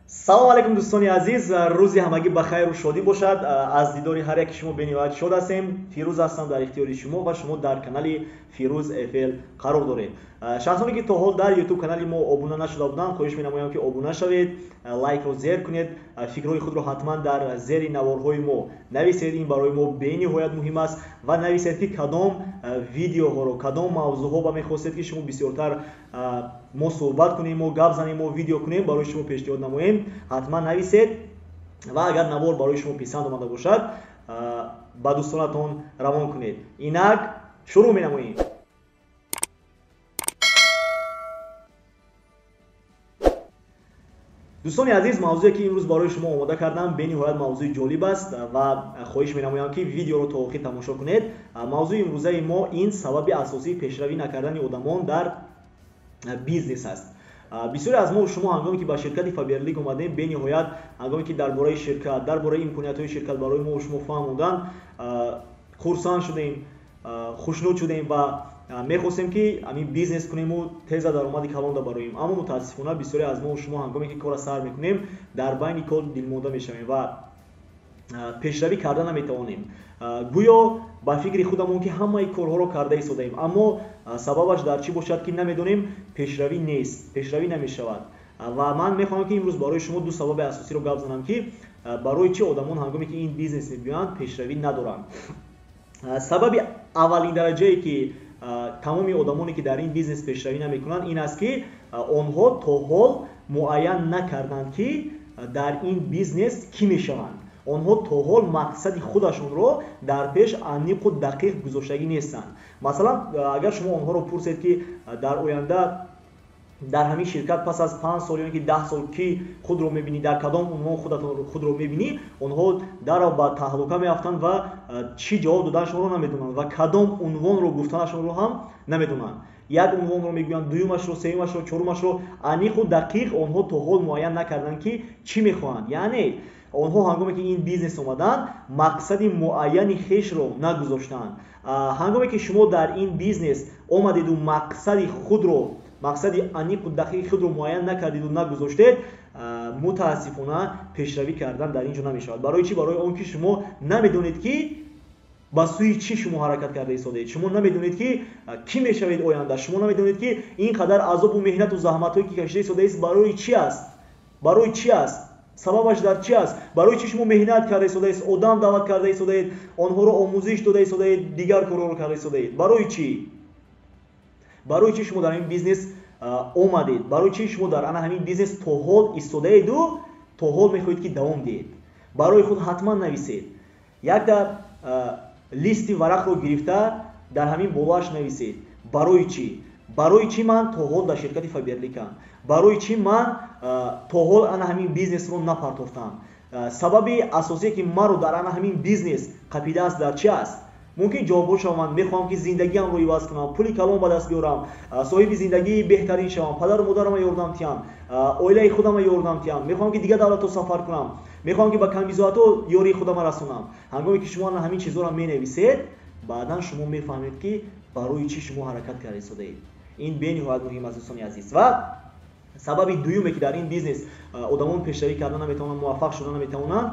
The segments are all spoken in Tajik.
Салом алейкум, дӯстони азиз. Рӯзи ҳамагӣ ба хайру шодӣ бошад. Аз дидори ҳар яки шумо бениҳоят шод ҳастем. Фирӯз ҳастам дар ихтиёри шумо ва шумо дар канали Фирӯз ФЛ қарор доред. Шахсоне ки то ҳол дар YouTube канали мо обуна нашуда буданд, хоҳиш менамоям ки обуна шавед, лайкро зер кунед, фикрҳои худро ҳатман дар зери наворҳои мо нависед. Ин барои мо бениҳоят муҳим аст ва нависед ки кадом видеоҳоро, кадом мавзӯъҳо ба мехостед ки шумо бисёртар мо суҳбат кунем, мо гап занем, мо видео кунем, барои шумо пешниҳод намоем. Ҳатман нависед ва агар навор барои шумо писанд омада бошад, ба дӯстонатон равон кунед. Инак шурӯъ менамоем. Дӯстони азиз, мавзӯе ки имрӯз барои шумо омода кардам бениҳоят мавзӯи ҷолиб аст ва хоҳиш менамоям ки видеоро то охир тамошо кунед. Мавзӯи имрӯзаи мо ин сабаби асосии пешравӣ накардани одамон дар бизнес аст. Бисёре аз мо шумо ҳангоме ки ба ширкати Фаберлик омадем, бениҳоят ҳангоме ки дар бораи ширкат, дар бораи имкониятҳои ширкат барои мо шумо фаҳмонданд, хурсанд шудем, хушнуд шудем ва мехостем ки ҳамин бизнес кунему теза даромади калон бароем. Аммо мутаассифона бисёре аз мо шумо ҳангоме ки корро сар мекунем, дар байни кор дилмонда мешавем ва пешравӣ карда наметавонем. Гӯё ба фикри худамон ки ҳамаи корҳоро карда истодаем, аммо сабабаш дар чӣ бошад ки намедонем, пешравӣ нест, пешравӣ намешавад. Ва ман мехоҳам ки имрӯз барои шумо ду сабаби асосиро гап занам ки барои чӣ одамон ҳангоме ки ин бизнес мебиёянд пешравӣ надоранд. Сабаби аввалин дараҷае ки тамоми одамоне ки дар ин бизнес пешравӣ намекунанд ин аст ки онҳо то ҳол муайян накарданд ки дар ин бизнес кӣ мешаванд. Онҳо то ҳол мақсади худашонро дар пеш аниқу дақиқ гузоштагӣ нестанд. Масалан, агар шумо онҳоро пурсед ки дар оянда дар ҳамин ширкат пас аз 5 сол ё ки 10 сол кӣ худро мебинӣ, дар кадом унвон худро мебинӣ, онҳо дарро ба таҳлука меафтанд ва чӣ ҷавоб доданашонро намедонанд ва кадом унвонро гуфтанашонро ҳам намедонанд. Як унвонро мегӯянд, дуюмашро, сеюмашро, чорумашро аниқу дақиқ онҳо то ҳол муайян накарданд ки чӣ мехоҳанд. Яъне онҳо ҳангоме ки ин бизнес омаданд, мақсади муайяни хешро нагузоштанд. Ҳангоме ки шумо дар ин бизнес омадеду мақсади худро, мақсади аниқу дақиқи худро муайян накардеду нагузоштед, мутаассифона пешравӣ кардан дар ин ҷо намешавад. Барои чӣ? Барои он ки шумо намедонед ки ба сӯи чӣ шумо ҳаракат карда истодаед. Шумо намедонед ки кӣ мешавед оянда. Шумо намедонед ки ин қадар азобу меҳнату заҳматҳое ки кашида истодаед барои чӣ аст? Барои чӣ аст? Сабабаш дар чӣ аст? Барои чӣ шумо меҳнат карда истодаед, одам даъват карда истодаед, онҳоро омӯзиш дода истодаед, дигар корҳоро карда истодаед? Барои чӣ? Барои чӣ шумо дар ин бизнес омадед? Барои чӣ шумо дар ана ҳамин бизнес то ҳол истодаеду то ҳол мехоҳед ки давом диҳед? Барои худ ҳатман нависед. Якта листи варақро гирифта дар ҳамин болоаш нависед. Барои чӣ? Барои чӣ ман то ҳол дар ширкати Фаберликам? Барои чӣ ман то ҳол ана ҳамин бизнесро напартофтам? Сабаби асосие ки маро дар ана ҳамин бизнес қапидааст дар чӣ аст? Мумкин ҷавобҳо шаванд: мехоҳам ки зиндагиамро иваз кунам, пули калон ба даст биёрам, соҳиби зиндагии беҳтарин шавам, падару модарамро ёрдам диҳам, оилаи худамро ёрдам диҳам, мехоҳам ки дигар давлатҳо сафар кунам, мехоҳам ки ба камбизоатҳо ёрии худамро расонам. Ҳангоме ки шумо ана ҳамин чизҳоро менависед, баъдан шумо мефаҳмед ки барои чӣ шумо ҳаракат карда истодаед. Ин бениҳоят муҳим аст, дӯстони азиз. Ва сабаби дуюме ки дар ин бизнес одамон пешравӣ карда наметавонанд, муваффақ шуда наметавонанд,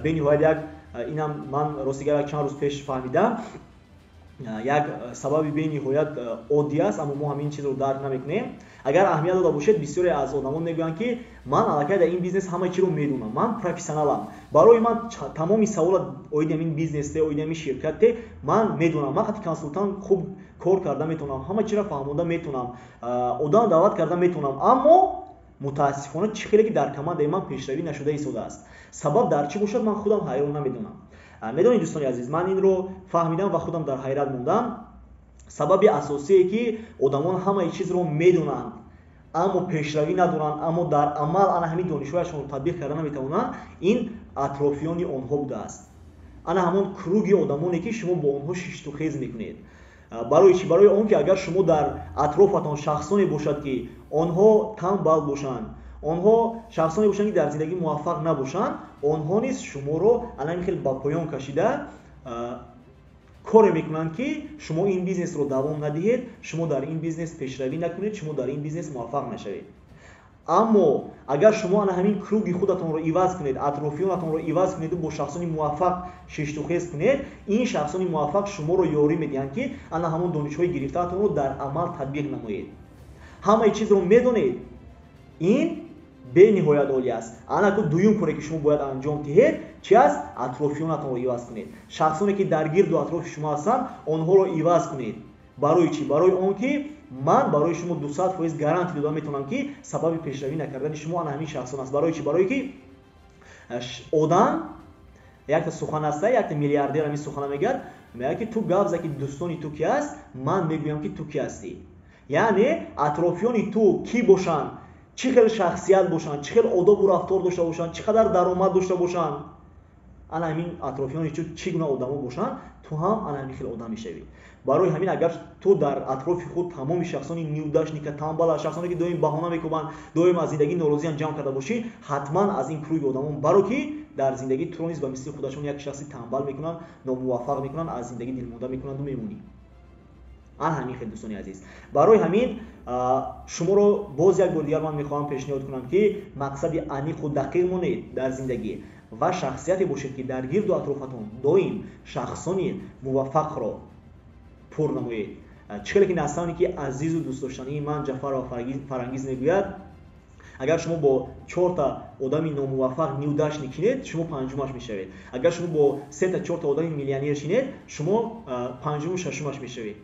бениҳоят як инам ман ростигар як чанд рӯз пеш фаҳмидам, як сабаби бениҳоят оддӣ аст, аммо мо ҳамин чизро дарк намекунем. Агар аҳамият дода бошед, бисёре аз одамон мегӯянд ки ман аллакай дар ин бизнес ҳама чиро медонам, ман профессионалам, барои ман тамоми саволат оиди ҳамин бизнесте, оиди ҳамин ширкатте ман медонам, ман қати консултант хуб кор карда метавонам, ҳама чиро фаҳмонда метавонам, одам даъват карда метавонам, аммо мутаассифона чӣ хеле ки дар командаи ман пешравӣ нашуда истодааст. Сабаб дар чӣ бошад, ман худам ҳайрон намедонам. Медонед дӯстони азиз, ман инро фаҳмидам ва худам дар ҳайрат мондам. Сабаби асосие ки одамон ҳамаи чизро медонанд, аммо пешравӣ надоранд, аммо дар амал ана ҳамин донишҳояшонро татбиқ карда наметавонанд, ин атрофиёни онҳо будааст. Ана ҳамон круги одамоне ки шумо бо онҳо шиштухез мекунед. Барои чӣ? Барои он ки агар шумо дар атрофатон шахсоне бошад ки онҳо танбал бошанд, онҳо шахсоне бошанд ки дар зиндагӣ муваффақ набошанд, онҳо низ шуморо ана ҳамин хел ба поён кашида коре мекунанд ки шумо ин бизнесро давом надиҳед, шумо дар ин бизнес пешравӣ накунед, шумо дар ин бизнес муваффақ нашавед. Аммо агар шумо ана ҳамин круги худатонро иваз кунед, атрофиёнатонро иваз кунеду бо шахсони муваффақ шиштухез кунед, ин шахсони муваффақ шуморо ёрӣ медиҳанд, ки ана ҳамон донишҳои гирифтаатонро дар амал татбиқ намоед. Ҳамаи чизро медонед, ин бениҳоят олӣ аст. Ана ку дуюм коре, ки шумо бояд анҷом диҳед, чи аст? Атрофиёнатонро иваз кунед. Шахсоне, ки дар гирду атрофи шумо ҳастанд, онҳоро иваз кунед. Барои чӣ? Барои он ки ман барои шумо 200% гарантия дода метавонам, ки сабаби пешравӣ накардани шумо ана ҳамин шахсон аст. Барои чӣ? Барое ки одам якта сухан аста, якта миллиардер ҳамин сухана мегӯяд, мегӯяд, ки ту гап за, ки дӯстони ту ки аст, ман мегӯям, ки ту ки ҳастӣ. Яъне атрофиёни ту кӣ бошанд, чӣ хел шахсият бошанд, чӣ хел одобу рафтор дошта бошанд, чӣ қадар даромад дошта бошанд, ана ҳамин атрофиёни ту чӣ гуна одамо бошанд, ту ҳам ана ҳамин хел одам мешавӣ. Барои ҳамин, агар ту дар атрофи худ тамоми шахсони неудачника, тамбала, шахсоне, ки доим баҳона мекӯбанд, доим аз зиндагӣ норозиян, ҷамъ карда бошӣ, ҳатман аз ин круги одамон баро, ки дар зиндагӣ туро низ ба мисли худашон як шахси тамбал мекунанд, номуваффақ мекунанд, аз зиндагӣ дилмонда мекунанду мемонӣ. Ан ҳамин хел, дӯстони азиз. Барои ҳамин шуморо боз як бор дигар ман мехоҳам пешниҳод кунам, ки мақсади аниқу дақиқ монед дар зиндагӣ ва шахсияте бошед, ки дар гирду атрофатон доим шахсони муваффақро пур намоед. Чӣ хеле ки наставники азизу дӯстдоштании ман Ҷафарова Фарангиз мегӯяд: агар шумо бо чорта одами номуваффақ, неудачник шинед, шумо панҷумаш мешавед. Агар шумо бо сета, чорта одами миллионер шинед, шумо панҷуму шашумаш мешавед.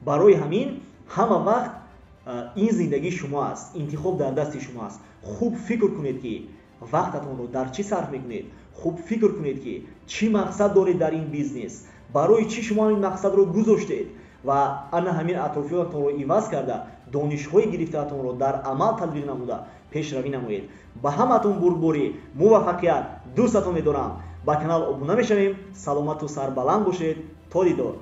Барои ҳамин ҳама вақт ин зиндагии шумо аст, интихоб дар дасти шумо аст. Хуб фикр кунед, ки вақтатонро дар чӣ сарф мекунед. Хуб фикр кунед, ки чӣ мақсад доред дар ин бизнес, барои чӣ шумо ин мақсадро гузоштед, ва ана ҳамин атрофиёнатонро иваз карда, донишҳои гирифтаатонро дар амал татбиқ намуда, пешравӣ намоед. Ба ҳамаатон бурдборӣ, муваффақият дӯстатон медорам. Ба канал обуна мешавем. Саломату сарбаланд бошед. То дидор.